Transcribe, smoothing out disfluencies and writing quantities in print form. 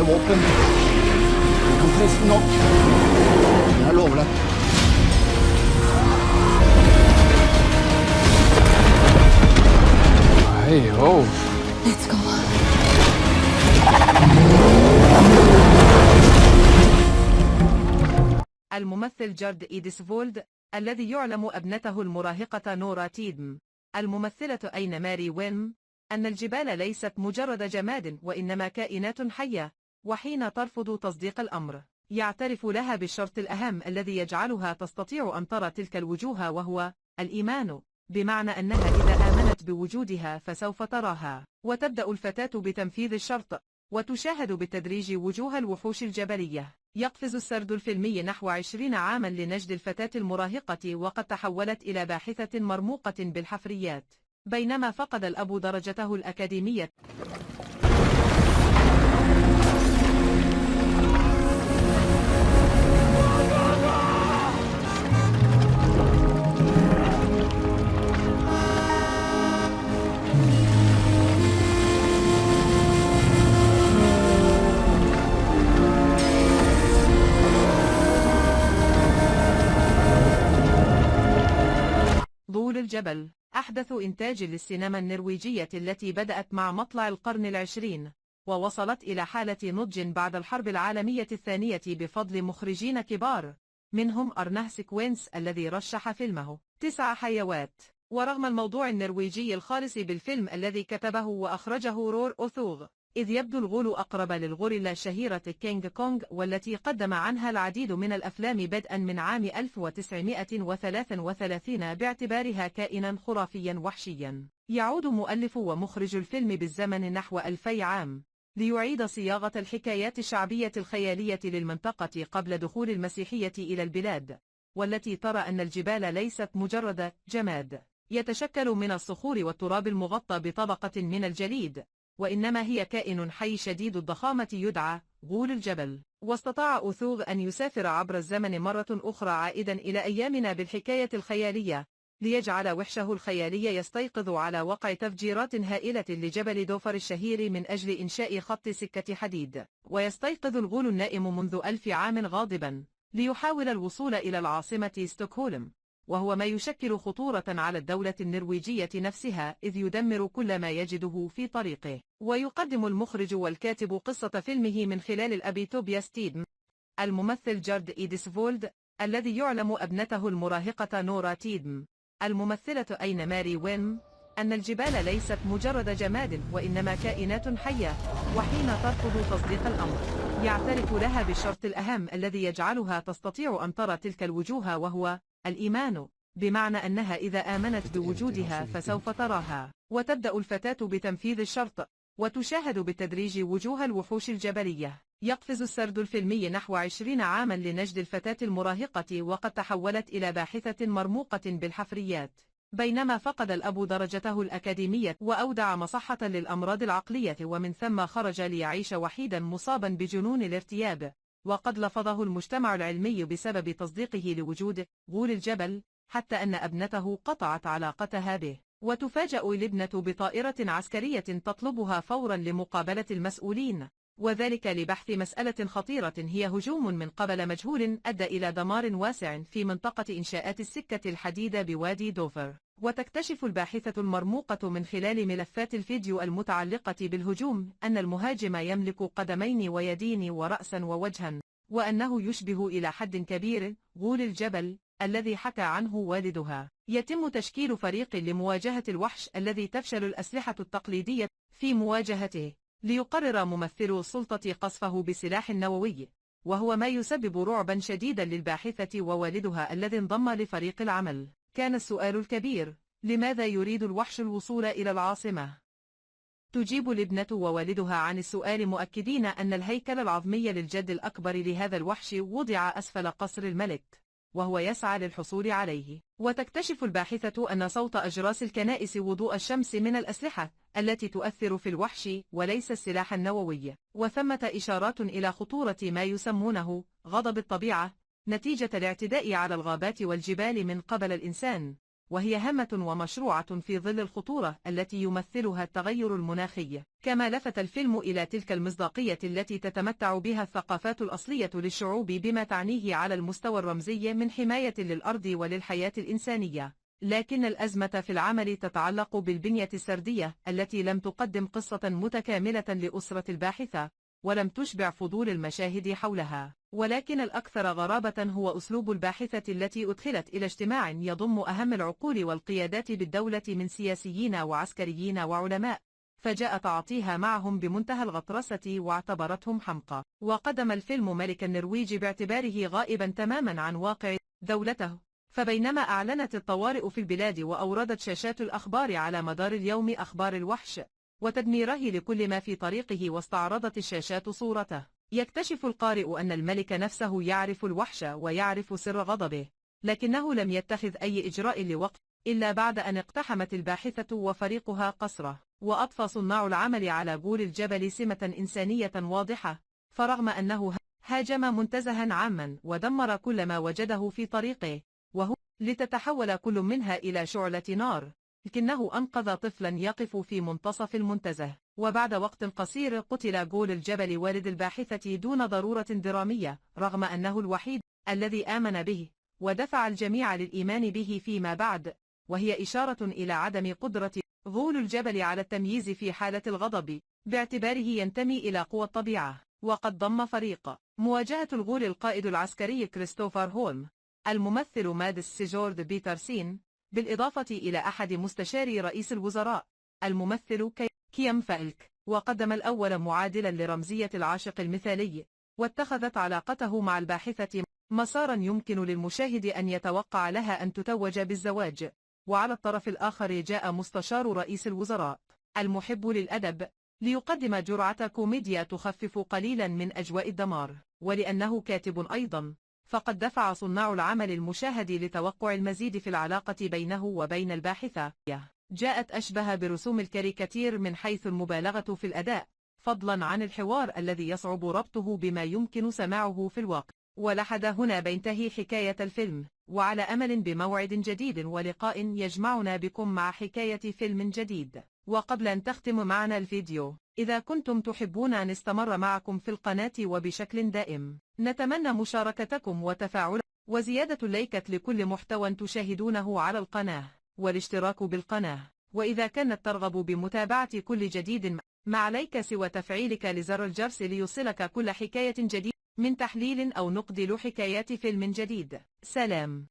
med våpen. Du kan forresten nok. Jeg lover deg. Hey, ho. Let's go. الممثل جارد إيديسفولد الذي يعلم ابنته المراهقة نورا تيدم الممثلة أين ماري ويم أن الجبال ليست مجرد جماد وإنما كائنات حية، وحين ترفض تصديق الأمر يعترف لها بالشرط الأهم الذي يجعلها تستطيع أن ترى تلك الوجوه، وهو الإيمان، بمعنى أنها إذا آمنت بوجودها فسوف تراها. وتبدأ الفتاة بتنفيذ الشرط وتشاهد بالتدريج وجوه الوحوش الجبلية. يقفز السرد الفيلمي نحو 20 عاما لنجد الفتاة المراهقة، وقد تحولت إلى باحثة مرموقة بالحفريات، بينما فقد الأب درجته الأكاديمية. ظهور الجبل أحدث إنتاج للسينما النرويجية التي بدأت مع مطلع القرن العشرين، ووصلت إلى حالة نضج بعد الحرب العالمية الثانية بفضل مخرجين كبار، منهم أرنه سيكوينس الذي رشح فيلمه 9 حيوات. ورغم الموضوع النرويجي الخالص بالفيلم الذي كتبه وأخرجه رور أوثوغ، إذ يبدو الغول أقرب للغوريلا الشهيرة كينغ كونغ، والتي قدم عنها العديد من الأفلام بدءا من عام 1933 باعتبارها كائنا خرافيا وحشيا. يعود مؤلف ومخرج الفيلم بالزمن نحو 2000 عام ليعيد صياغة الحكايات الشعبية الخيالية للمنطقة قبل دخول المسيحية إلى البلاد، والتي ترى أن الجبال ليست مجرد جماد يتشكل من الصخور والتراب المغطى بطبقة من الجليد، وإنما هي كائن حي شديد الضخامة يدعى غول الجبل. واستطاع أوثوغ أن يسافر عبر الزمن مرة أخرى عائدا إلى أيامنا بالحكاية الخيالية، ليجعل وحشه الخيالي يستيقظ على وقع تفجيرات هائلة لجبل دوفر الشهير من أجل إنشاء خط سكة حديد. ويستيقظ الغول النائم منذ 1000 عام غاضبا ليحاول الوصول إلى العاصمة ستوكهولم، وهو ما يشكل خطورة على الدولة النرويجية نفسها، إذ يدمر كل ما يجده في طريقه. ويقدم المخرج والكاتب قصة فيلمه من خلال الأب توبياس تيدم الممثل جارد إيديسفولد الذي يعلم ابنته المراهقة نورا تيدم الممثلة أين ماري ويم أن الجبال ليست مجرد جماد وإنما كائنات حية، وحين ترفض تصديق الأمر يعترف لها بالشرط الأهم الذي يجعلها تستطيع أن ترى تلك الوجوه، وهو الإيمان، بمعنى أنها إذا آمنت بوجودها فسوف تراها. وتبدأ الفتاة بتنفيذ الشرط وتشاهد بالتدريج وجوه الوحوش الجبلية. يقفز السرد الفيلمي نحو 20 عاما لنجد الفتاة المراهقة، وقد تحولت إلى باحثة مرموقة بالحفريات، بينما فقد الأب درجته الأكاديمية وأودع مصحة للأمراض العقلية، ومن ثم خرج ليعيش وحيدا مصابا بجنون الارتياب. وقد لفظه المجتمع العلمي بسبب تصديقه لوجود غول الجبل، حتى أن ابنته قطعت علاقتها به. وتفاجأ الابنة بطائرة عسكرية تطلبها فورا لمقابلة المسؤولين، وذلك لبحث مسألة خطيرة هي هجوم من قبل مجهول أدى إلى دمار واسع في منطقة إنشاءات السكة الحديدة بوادي دوفر. وتكتشف الباحثة المرموقة من خلال ملفات الفيديو المتعلقة بالهجوم أن المهاجم يملك قدمين ويدين ورأسا ووجها، وأنه يشبه إلى حد كبير غول الجبل الذي حكى عنه والدها. يتم تشكيل فريق لمواجهة الوحش الذي تفشل الأسلحة التقليدية في مواجهته، ليقرر ممثل السلطة قصفه بسلاح نووي، وهو ما يسبب رعبا شديدا للباحثة ووالدها الذي انضم لفريق العمل. كان السؤال الكبير: لماذا يريد الوحش الوصول إلى العاصمة؟ تجيب الابنة ووالدها عن السؤال مؤكدين أن الهيكل العظمي للجد الأكبر لهذا الوحش وضع أسفل قصر الملك، وهو يسعى للحصول عليه. وتكتشف الباحثة أن صوت أجراس الكنائس وضوء الشمس من الأسلحة التي تؤثر في الوحش وليس السلاح النووي. وثمة إشارات إلى خطورة ما يسمونه غضب الطبيعة نتيجة الاعتداء على الغابات والجبال من قبل الإنسان، وهي هامة ومشروعة في ظل الخطورة التي يمثلها التغير المناخي. كما لفت الفيلم إلى تلك المصداقية التي تتمتع بها الثقافات الأصلية للشعوب بما تعنيه على المستوى الرمزي من حماية للأرض وللحياة الإنسانية. لكن الأزمة في العمل تتعلق بالبنية السردية التي لم تقدم قصة متكاملة لأسرة الباحثة، ولم تشبع فضول المشاهد حولها. ولكن الأكثر غرابة هو أسلوب الباحثة التي أدخلت إلى اجتماع يضم أهم العقول والقيادات بالدولة من سياسيين وعسكريين وعلماء، فجاء تعاطيها معهم بمنتهى الغطرسة واعتبرتهم حمقى. وقدم الفيلم ملك النرويج باعتباره غائبا تماما عن واقع دولته. فبينما أعلنت الطوارئ في البلاد وأوردت شاشات الأخبار على مدار اليوم أخبار الوحش وتدميره لكل ما في طريقه، واستعرضت الشاشات صورته، يكتشف القارئ أن الملك نفسه يعرف الوحش ويعرف سر غضبه، لكنه لم يتخذ أي إجراء لوقت إلا بعد أن اقتحمت الباحثة وفريقها قصره، وأضفى صناع العمل على جول الجبل سمة إنسانية واضحة. فرغم أنه هاجم منتزها عاما ودمر كل ما وجده في طريقه، وهو لتتحول كل منها إلى شعلة نار، لكنه أنقذ طفلا يقف في منتصف المنتزه. وبعد وقت قصير قتل جول الجبل والد الباحثة دون ضرورة درامية، رغم أنه الوحيد الذي آمن به ودفع الجميع للإيمان به فيما بعد، وهي إشارة إلى عدم قدرة غول الجبل على التمييز في حالة الغضب باعتباره ينتمي إلى قوى الطبيعة. وقد ضم فريق مواجهة الغول القائد العسكري كريستوفر هولم، الممثل مادس سيجورد بيترسين، بالإضافة إلى أحد مستشاري رئيس الوزراء الممثل كيم فالك. وقدم الأول معادلا لرمزية العاشق المثالي، واتخذت علاقته مع الباحثة مسارا يمكن للمشاهد أن يتوقع لها أن تتوج بالزواج. وعلى الطرف الآخر جاء مستشار رئيس الوزراء المحب للأدب ليقدم جرعة كوميديا تخفف قليلا من أجواء الدمار. ولأنه كاتب أيضا، فقد دفع صناع العمل المشاهد لتوقع المزيد في العلاقة بينه وبين الباحثة. جاءت أشبه برسوم الكاريكاتير من حيث المبالغة في الأداء، فضلا عن الحوار الذي يصعب ربطه بما يمكن سماعه في الواقع. ولحد هنا بينتهي حكاية الفيلم، وعلى أمل بموعد جديد ولقاء يجمعنا بكم مع حكاية فيلم جديد. وقبل أن تختم معنا الفيديو، إذا كنتم تحبون أن نستمر معكم في القناة وبشكل دائم، نتمنى مشاركتكم وتفاعل وزيادة اللايكات لكل محتوى تشاهدونه على القناة، والاشتراك بالقناة. وإذا كانت ترغب بمتابعة كل جديد، ما عليك سوى تفعيلك لزر الجرس ليوصلك كل حكاية جديدة من تحليل أو نقد لحكايات فيلم جديد. سلام.